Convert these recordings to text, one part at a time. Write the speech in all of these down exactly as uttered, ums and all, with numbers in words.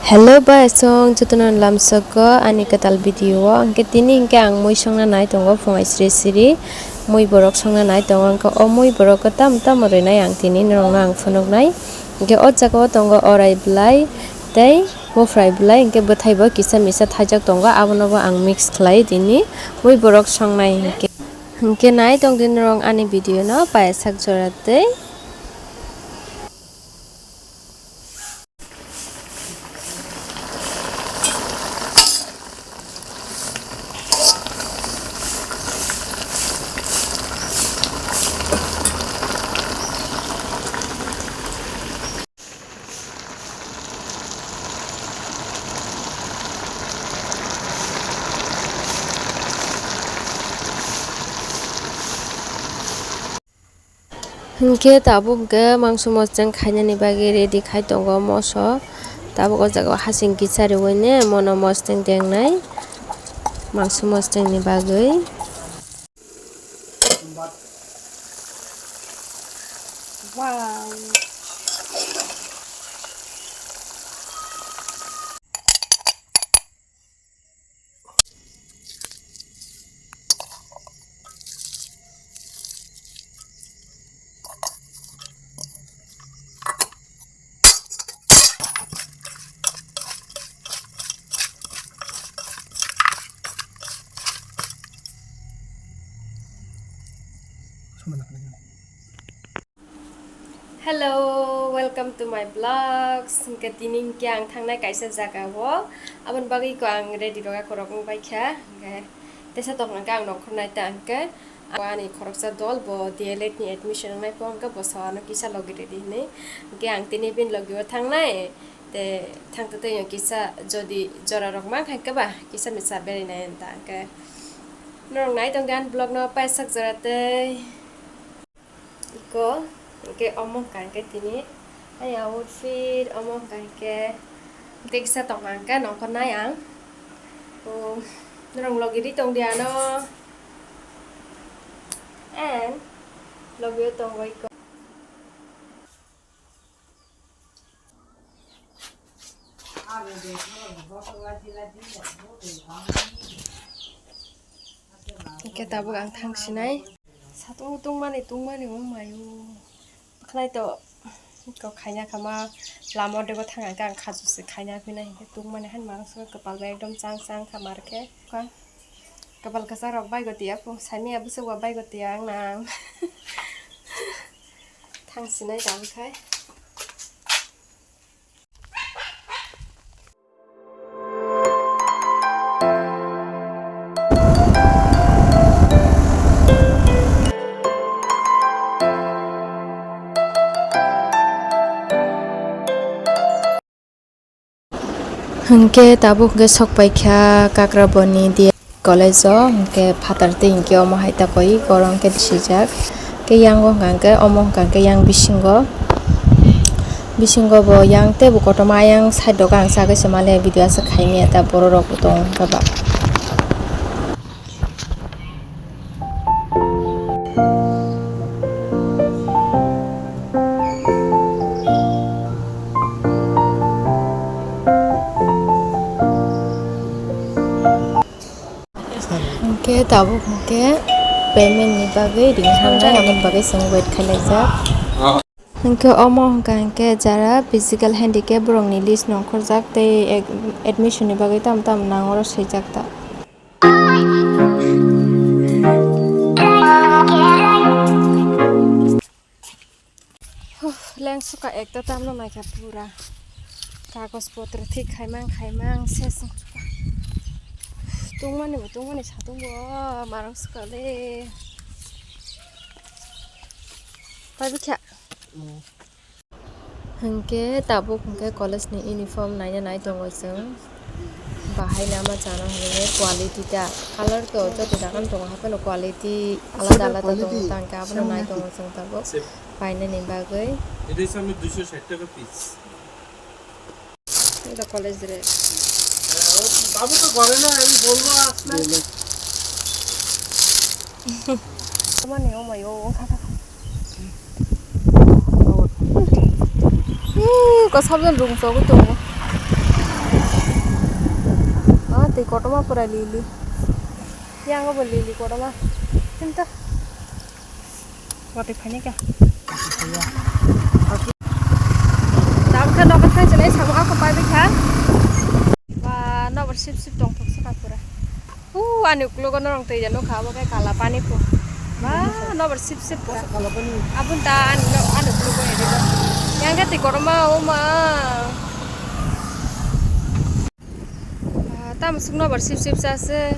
Hello bai song jotono lamsoko ani kwtal video o. Hwnkhe tini hwnkhe ang mui songna nai tongo phungai sri sri. Mui borok songna nai tongo, hwnkhe o mui borok tamo tamo rwnai ang tini norokno ang phunuknai. Hwnkhe o jaga o tongo orai bwlai tei bwphwrai bwlai, hwnkhe bwthai bo kisa misa thaijak tongo, abono bo ang mix khlai tini mui borok songnai hwnkhe. Hwnkhe nai tongdi norok ani video no payasak jora tei. Hwnkhe tabuk hwnkhe mangso mosdeng khainani bagwi ready khai tongo moso. Tabuk o jaga o hasing kisa riwi ne mono mosdeng dengnai mangso mosdengni bagwi. Wow. Hello, welcome to my vlogs. Hwnkhe tini hwnkhe ang thangnai kaisa jaga o. Aboni bagwi ko ang ready roga korok wng bai kha. Hwnkhe tesa tong hwnkhe ang nongkhor nai ta hwnkhe. Ani khoroksa dol bo D L Ed ni admission wngnai po hwnkhe bo sa ano kisa logi ready hinwi. Hwnkhe ang tini bini logi o thangnai. Te thangtwtwi no kisa jodi jora rok mankha hwnkhe ba kisa misa berai nai ta hwnkhe. Norok nai tongdi ani vlog no paisak jora tei. Iko, hwnkhe omo hwnkha hwnkhe tini. Ai outfit, omo hwnkha hwnkhe. Tei kisa tongkha hwnkhe nongkhor nai ang. O, norok logi ri tongdi ano. And logi o tongo iko. Hwnkhe tabuk ang thang sinai. Satung tungmani tungmani wng maio. Khwnai to kok khaina kha ma lama dego thang ang khe ang khaju se khaina phinai hwnkhe tungmani han mangsa kwpal bai ekdom chang chang kha mar khe. Kwpal kwchak rok bai gotwi ya kung saimaya bwswk bo bai gotwi ya ang nang. Thang sinai tabuk khai. Hwnkhe tabuk hwnkhe sok paikha Kakraboni D L Ed college o, hwnkhe phatar twi hwnkhe omo hai ta koi gorong khe sijak. Khe yango hwnkha hwnkhe omo hwnkha hwnkhe yang bisingo, bisingo bo yang tei bo kotorma ayang side o ang sagwi se male video aswk khaimya ta borok rok bo tongo hwnkhe ba. Hwnkhe tabuk hwnkhe payment ni bagwi ring hamnai, aboni bagwi chwng wait khainai jak. Hwnkhe omo hwnkha hwnkhe jara physical handicap borokni list nongkhorjak tei admission ni bagwi tamo tamo nang oro swijak ta. Huh, leng suka ekta tamno naikha pura. Kagoj potro thik khaimang khaimang ses wng suka. Tungmani bo tungmani satung bo marang suka le. Pai bikha. Hwnkhe tabuk hwnkhe college ni uniform naina nai tongo chwng. Bahai lama chana hwnwi quality ta color to joto jaga no tongo haphano quality alada alada tongo tangkhe abono nai tongo chwng tabuk painani bagwi. এটা হচ্ছে আপনার দুইশো ষাট টাকা পিস। এটা কলেজ রে। বাবু তো ঘরে না, আমি বলবো আসলে। Mani, oh my, oh. Ih, ko sabdan rung chogwi tongo. Tei kotorma pura lili. Yang bo lili kotorma. Hinta. Watwi phaini kha. Tabukhe nogo thai chinai samo ako pai bikha. Ba, nobor sip sip tongthok saka pura. Hu, ani uklogo norong twi ja nukha, abo khe kala pani phu. Ba, nobor sip sip pura. Kala pani. Abun ta ani no, ani uklogo edi do. Yang khe twi kotorma o ma. Ah, tamo suk nobor sip sip sa se.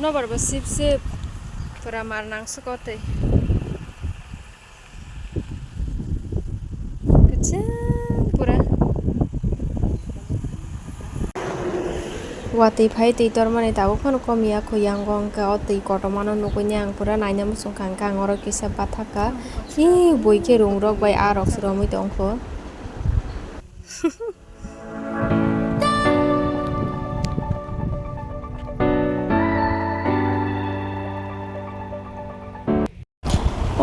Nobor bo sip sip pura mar nang suk o twi. Kwchwng pura. Watwi phai twi tormani tabuk phano kom ya kho, yango hwnkhe o twi kotormano nugwi ang pura naina muchungkha, hwnkhe ang oro kisa bathakha. Ee, bui khe rungrok bai aa rok se romwi tongkho.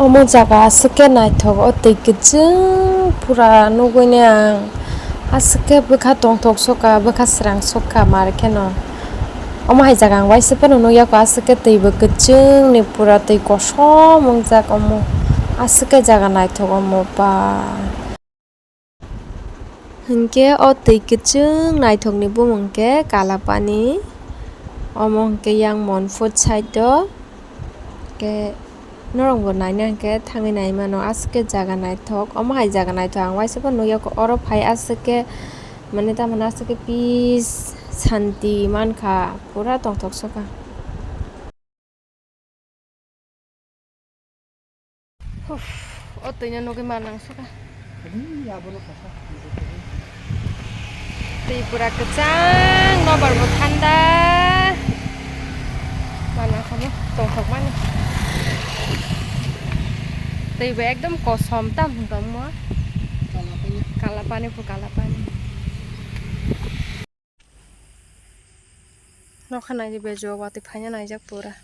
Omo jaga aswk khe naithok, o twi kwchwng pura nugwi ni ang aswk khe bwkha tongthok sokha, bwkha srang sokha mar kheno. Omo hai jaga ang waisa phano nukya kho, aswk khe twi bo kwchwng ni pura twi kosom wngjak omo, aswk khe jaga naithok omo ba. Hinkhe o twi kwchwng naithokni bumung khe Kalapani. Omo hinkhe yang Monfort side o. Khe norokbo naina hinkhe thangwi nai mano, aswk khe jaga naithok. Omo hai jaga naithok ang waisa phano nukya kho, oro phai aswk khe, mane, tamoni aswk khe peace, santi mankha, pura tongthok sokha. Uff, o twino nugwi mar nang sukha. Twi pura kwchang, nobar bo thanda. Mar nang khamu tongthok mani. Twi bo ekdom kosom tam hwn tongmo. Kala pani phu, kala pani. Nokha naidi bejo watwi phaina naijak pura.